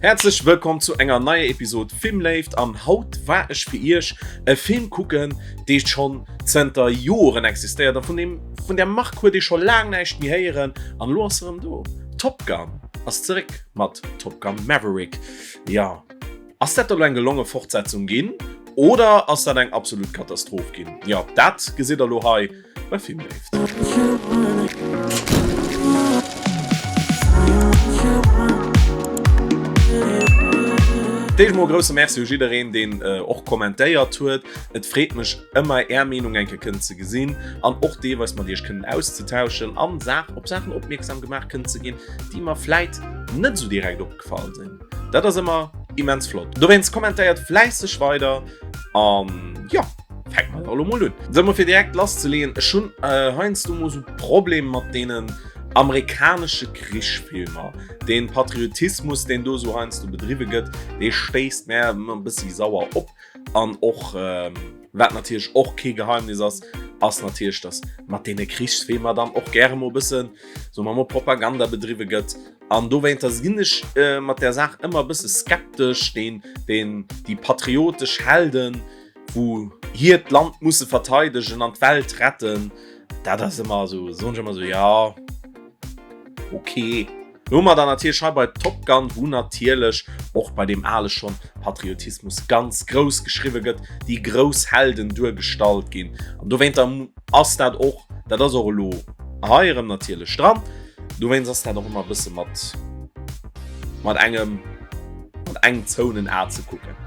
Häerzlech wëllkomm zu enger neier Episode Filmléift an haut war ech fir iech e Film kucken, dee schonn zënter Joren existéiert an vun deem vun der Mark huet ee scho laang näischt méi héieren an elo ass se erëm do. Top Gun ass zeréck mat Top Gun Maverick. Jo, ass dat elo eng gelonge Fortsetzung ginn oder ass dat eng absolut Katastroph ginn? Jo, dat gesitt der elo hei. Bei Filmléift. D'éischt mol e grousse Merci u jiddereen, deen och kommentéiert huet. Et freet mech ëmmer är Meenung eng Kéier kënnen ze gesinn an och deelweis mat iech kënnen auszetauschen an Saach op Saachen opmierksam gemaach kënnen ze ginn, déi mer vläit net esou direkt opgefall sinn. Dat ass ëmmer immens flott. Dowéinst kommentéiert fläisseg weider an jo. Fänke mer da elo mol un. Sou, mol fir direkt lasszeleeën, ech hunn heiansdo mol sou Problem mat deenen amerikanesche Krichsfilmer. Dee Patriotismus, deen do sou heiansdo bedriwwe gëtt, dee stéisst mär ëmmer e bëssi sauer op. An och, wat natierlech och kee Geheimnis ass, ass natierlech, datt mat deene Krichsfilmer dann och gäre mol e bëssen, soe mer mol, Propaganda bedriwwe gëtt. An dowéinter sinn ech mat där Saach ëmmer e bësse skeptesch, deen, deen, déi patriotesch Helden, wou hiert Land musse verteidegen an d'Welt retten, dat ass ëmmer esou, soen ech ëmmer esou, ja, okay. Lo hu mer dann natierlech hei bei Top Gun, wou natierlech och bei deem ale schonn Patriotismus ganz grouss geschriwwe gëtt, déi grouss Helden duergestallt ginn. An dowéinter ass dat och, dat ass och elo hei erëm natierlech dran, dowéinst ass dat och ëmmer e bësse mat, mat engem, mat engem zouenen A ze kucken.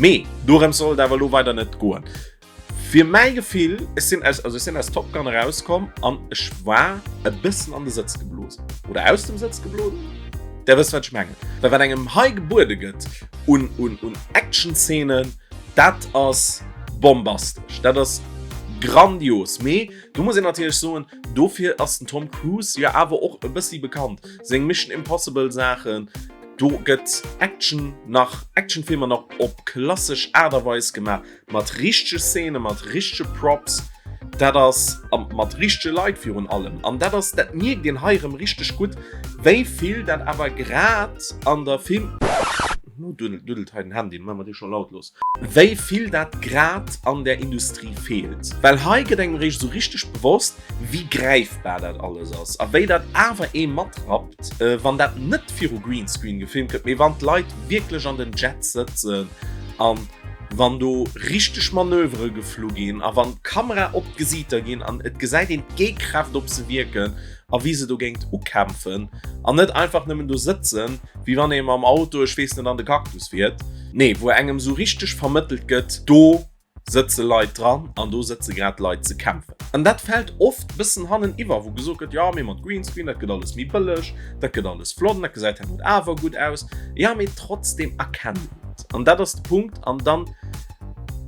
Mee dorëms soll et awer elo weider net goen. Fir mäi Gefill, ech sinn aus, also ech sinn aus Top Gun erauskomm an ech war e bëssen an de Sëtz geblosen. Oder aus dem Sëtz geblosen? Der wësst, wat ech mengen. Well wat engem hei gebuede gëtt un, un, un Action-Szenen, dat ass bombastesch, dat ass grandios. Mee do muss een natierlech soen, dofir ass den Tom Cruise jo awer och e bëssi bekannt. Seng Mission Impossible-Saachen, Do gëtt Action nach, Actionfilmer nach op klassesch Aart a Weis gemaach, mat richtege Szenen, mat richtege Props, dat ass, a mat richtege Leit virun allem. An dat ass, dat mierkt een hei erëm richteg gutt, wéi vill dat awer grad an der Film, elo duddelt hei den Handy, maache mer dee scho lautlos, wéi vill dat grad an der Industrie feelt. Well hei gëtt engem eréischt esou richteg bewosst, wéi gräifbar dat alles ass a wéi dat awer ee matrappt, wann dat net viru Greenscreen gefilmt gëtt, mee wann d'Leit wierklech an den Jets sëtzen an wann do richteg Manövere geflu ginn a wann d'Kamera op d'Gesiiter ginn an et gesäit een d'G-Kräft op se wierken a wéi se dogéint ukämpfen an net einfach nëmmen do sëtzen, wéi wann ee mam Auto, ech weess net, an de Cactus fiert. Nee, wou engem esou richteg vermëttelt gëtt, do sëtze Leit dran an do sëtze grad Leit ze kämpfen. An dat fält oft bëssen hannen iwwer, wou gesot gëtt, jo mee mat Greenscreen, dat gëtt alles méi bëlleg, dat gëtt alles flott an dat gesäit herno awer gutt aus. Jo, mee trotzdem erkennt een et. An dat ass de Punkt. An dann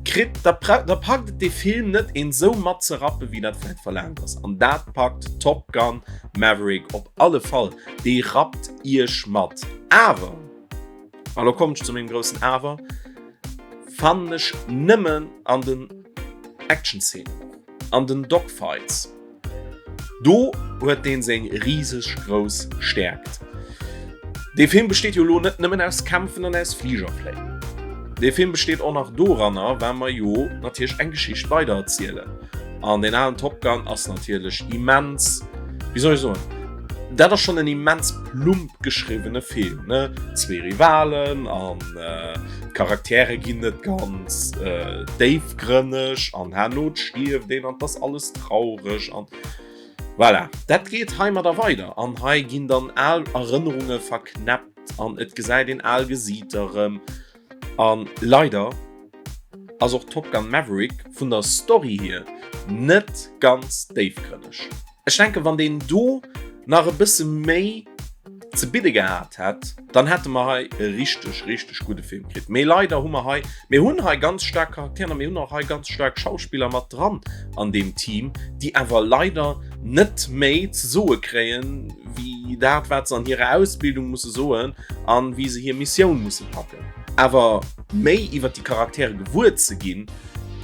kritt, da da packt et dee Film net, een esou matzerappen, wéi dat vläicht verlaangt ass. An dat packt Top Gun Maverick op alle Fall. Dee rappt iech mat. Awer. A lo kommen ech zu mengem groussen Awer, fannen ech nëmmen an den Action-Szenen, an den Dogfights, do huet deen seng riseg grouss Stäerkt. Dee Film besteet jo lo net nëmmen aus Kämpfen an aus Fligerfléien. Dee Film besteet och nach doranner, well mer jo natierlech eng Geschicht weidererzielen. An deen alen Top Gun ass natierlech immens, wéi soll ech soen, dat ass schonn en immens plump geschriwwene Film, ne? Zwee Rivalen an d'Charaktere ginn net ganz déifgrënneg an herno stierft een an 't ass alles traureg an voilà. Dat geet heimadder weider an hei ginn dann al Erënnerunge verknäppt an et gesäit een al Gesiiter erëm an leider ass och Top Gun Maverick vun der Story hier net ganz déifgrënneg. Ech denken wann deen do nach e bësse méi ze bidde gehat hätt, dann hätte mer hei e richteg richteg gudde Film kritt. Mee leider hu mer hei, mir hunn hei ganz staark Charakteren a mir hunn och hei ganz staark Schauspiller mat dran an deem Team, déi awer leider net méi ze soe kréien, wéi dat wat se an hirer Ausbildung musse soen an wéi se hir Missioun musse packen. Awer méi iwwer déi Charaktere gewuer ze ginn,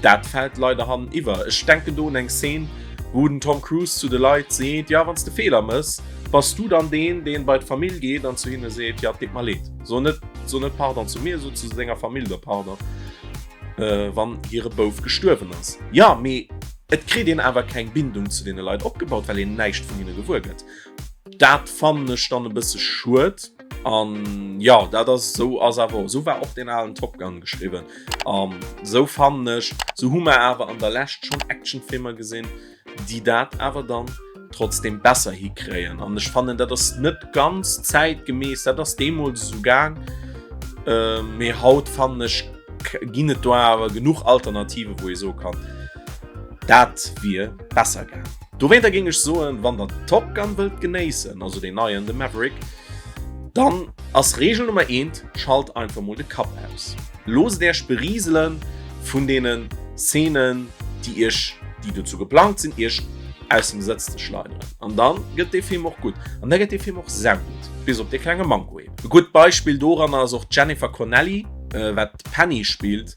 dat fält leider hannen iwwer. Ech denken do un eng Szene, wou den Tom Cruise zu de Leit seet, Jo, wann s de Feeler mëss, bass du dann deen, deen bei d'Famill geet an zu hinne seet, Jo, et deet mer leed. So net. So net Pardon zu mir, so zu senger Famill der Pardon, äh, wann hire Bouf gestuerwen ass. Ja, mee et kritt een awer keng Bindung zu deene Leit opgebaut, well een näischt vun hinne gewuer gëtt. Dat fannen ech dann e bësse schued. An ja, dat ass esou ass awer esou war och den alen Top Gun geschriwwen. An esou fannen ech, esou hu mer awer an der Lescht schonn Actionfilmer gesinn, déi dat awer dann trotzdem besser hikréien. An ech fannen, dat ass net ganz zäitgemäß, dat ass deemools esou gaang, äh, mee haut fannen ech, ginn et do awer genuch Alternative, wou ee soe kann, dat wier besser gaang. Dowéinter géing ech soen, wann der Top Gun wëllt genéissen, also deen neien, de Maverick, dann ass Reegel Nummer eent, schalt einfach mol de Kapp aus. Loosst Äech beriselen vun deenen Szenen, déi Iech, déi dozou geplangt sinn, Iech aus dem Sëtz ze schleideren. An dann gëtt dee Film och gutt. An da gëtt dee Film och saugutt, bis op dee klenge Manko eben. E gutt Beispill doranner ass och d'Jennifer Connelly, wat d'Penny spillt.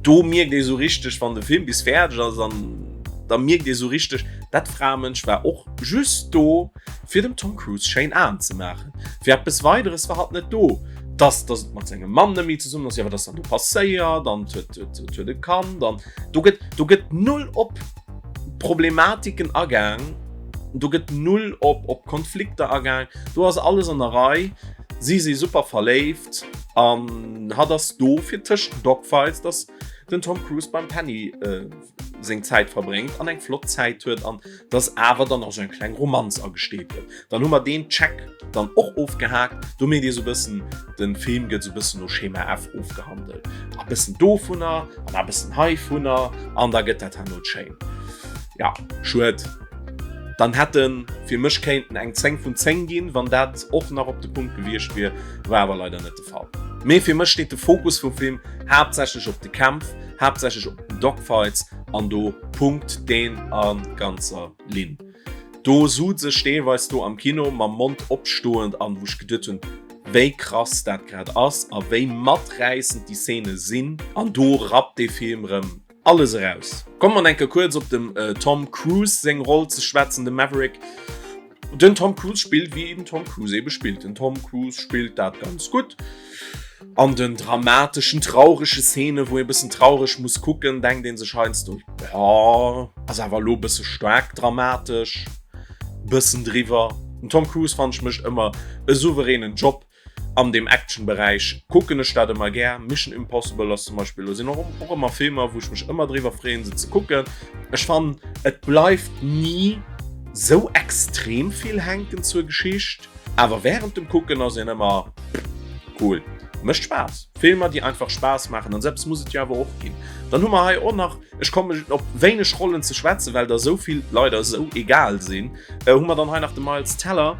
Do mierkt ee sou richteg, wann de Film bis fäerdeg ass, an da mierkt ee sou richteg, dat Framënsch war och just do, fir dem Tom Cruise schéin Aen ze maachen. Fir eppes Weideres war hatt net do. Dass, dass et mat sengem Mann net méi zesummen ass, jo, wat ass dann do passéiert? An et huet, et, et huet e Kand an do gëtt, do gëtt null op Problematiken agaang, do gëtt null op, op Konflikter agaang, do ass alles an der Rei, si si super verléift an hatt ass do fir tëscht den Dogfights, dass den Tom Cruise beim Penny äh, seng Zäit verbréngt an eng flott Zäit huet an dass awer dann och sou eng kleng Romanz agesteet gëtt. Dann hu mer deen Check dann och ofgehaakt. Do mierkt ee sou bëssen, de Film gëtt sou bëssen no Schema F ofgehandelt. A bëssen dovunner an a bëssen heivunner an da gëtt dat herno schéin. Ja, schued. Dann hätt en fir mech kéinten eng 10 vun 10 ginn, wann dat och nach op de Punkt gewiescht wier, war awer leider net de Fall. Mee fir mech steet de Fokus vum Film haaptsächlech op de Kämpf, haaptsächlech op den Dogfights an do punkt deen a ganzer Linn. Do suz ech deelweis do am Kino mam Mond opstoend an wou ech geduet hunn, wéi krass dat grad ass a wéi maträissend déi Szene sinn an do rappt dee Film rëm alles eraus. Komme mer enke kuerz op dem Tom Cruise seng Roll ze schwätzen, de Maverick. Den Tom Cruise spillt wéi den Tom Cruise ebe spillt. Den Tom Cruise spillt dat ganz gutt. An den dramateschen, traurege Szene, wou ee bëssen traureg muss kucken, denkt ee sech heiansdo, jo, ass awer elo bësse staark dramatesch, bëssen driwwer. Den Tom Cruise, fannen ech, mécht ëmmer e souveränen Job. An dem Action-Beräich kucken ech dat ëmmer gär. Mission Impossible ass zum Beispill, do sinn och och ëmmer Filmer, wou ech mech ëmmer driwwer freeën, se ze kucken. Ech fannen, et bleift ni sou extrem vill hänken zur Geschicht, awer wärend dem Kucken ass een ëmmer cool. Mécht Spaass. Filmer, déi einfach Spaass maachen, an esou eppes muss et jo awer och ginn. Dann hu mer hei och nach, ech kommen op wéineg Rollen ze schwätzen, well der esou vill leider esou egal sinn, hu mer dann hei nach de Miles Teller,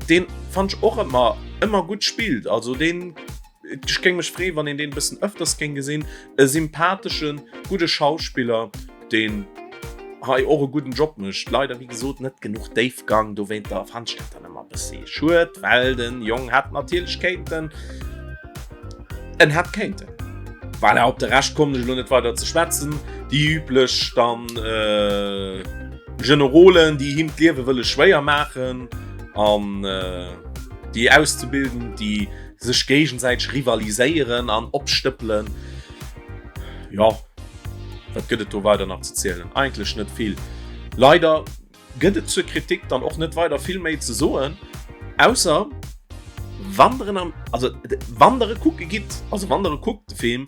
Deen fannt ech och ëmmer ëmmer gutt spillt. Also deen ech géing mech freeën, wann een deen bëssen ëfters géing gesinn. E sympatheschen, gudde Schauspiller, deen hei och e gudden Job mécht. Leider wéi gesot net genuch Déifgang, dowéinter fannt ech dat dann ëmmer bëssi schued, well den Jong hätt natierlech kéinten en hätt kéinten. Voilà, op de Rescht kommen ech elo net weider ze schwätzen. Déi üblech dann äh, Generolen, déi him d'Liewe wëlle schwéier maachen an déi auszebilden, déi sech géigesäiteg rivaliséieren an opstëppelen. Jo, wat gëtt et do weider nach ze zielen? Eigentlech net vill. Leider gëtt et zur Kritik dann och net weider vill méi ze soen, ausser wann der en am, also wann der e kucke gitt, also wann der e kuckt, de Film,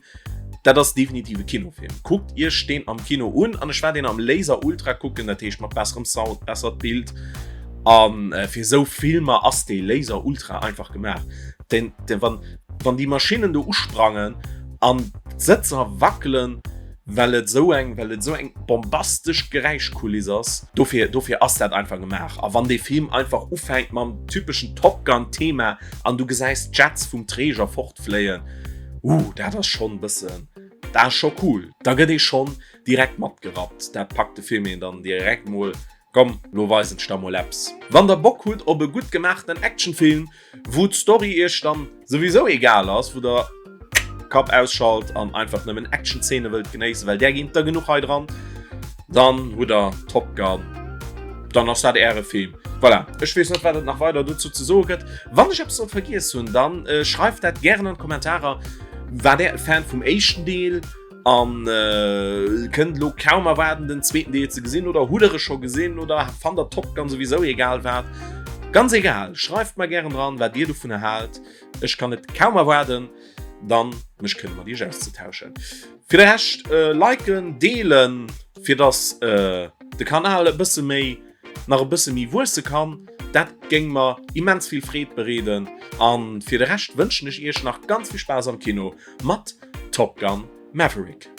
Dat ass definitiv e Kinofilm. Kuckt iech deen am Kino un an ech war deen am Laser Ultra kucken, dat heescht mat besserem Sound, bessert Bild an äh, fir sou Filmer ass dee Laser Ultra einfach gemaach. Den, den, wann, wann déi Maschinnen do usprangen an d'Sëtzer wackelen, well et sou eng, well et sou eng bombastesch Geräischkuliss ass, dofir, dofir ass dat einfach gemaach. A wann dee Film einfach ufänkt mam typeschen Top Gun Thema an du gesäis d'Jets vum Träger fortfléien, Uh, dat ass schonn bëssen, dat ass scho cool. Da gëtt ee schonn direkt matgerappt. Dat packt de Film een dann direkt mol, komm, lo weisen ech der mol eppes. Wann der Bock hutt op e gutt gemaachten Actionfilm, wou d'Story iech dann souwisou egal ass, wou der Kapp ausschalt an einfach nëmmen Actionzeene wëllt genéissen, well där ginn der genuch hei dran, dann hutt der Top Gun, dann ass dat äre Film. Voilà, ech weess net, wat et nach weider dozou ze soe gëtt. Wann ech eppes sollt vergiess hunn, dann schreift dat gären an d'Kommentarer. War där e Fan vum éischten Deel an kënnt elo kaum erwaarden, den zweeten Deel ze gesinn oder hutt der e scho gesinn oder fannt der Top Gun souwisou egal wat? Ganz egal, schreift mer gären dran, wat dir dovunner haalt. Ech kann et kaum erwaarden, dann mech kënne mat iech auszetauschen. Fir de Rescht liken, deelen, fir dass de Kanal e bësse méi nach e bësse méi wuesse kann. Dat géing mer immens vill Freed bereeden. A fir de Rescht wënschen ech iech nach ganz vill Spaass am Kino mat Top Gun Maverick.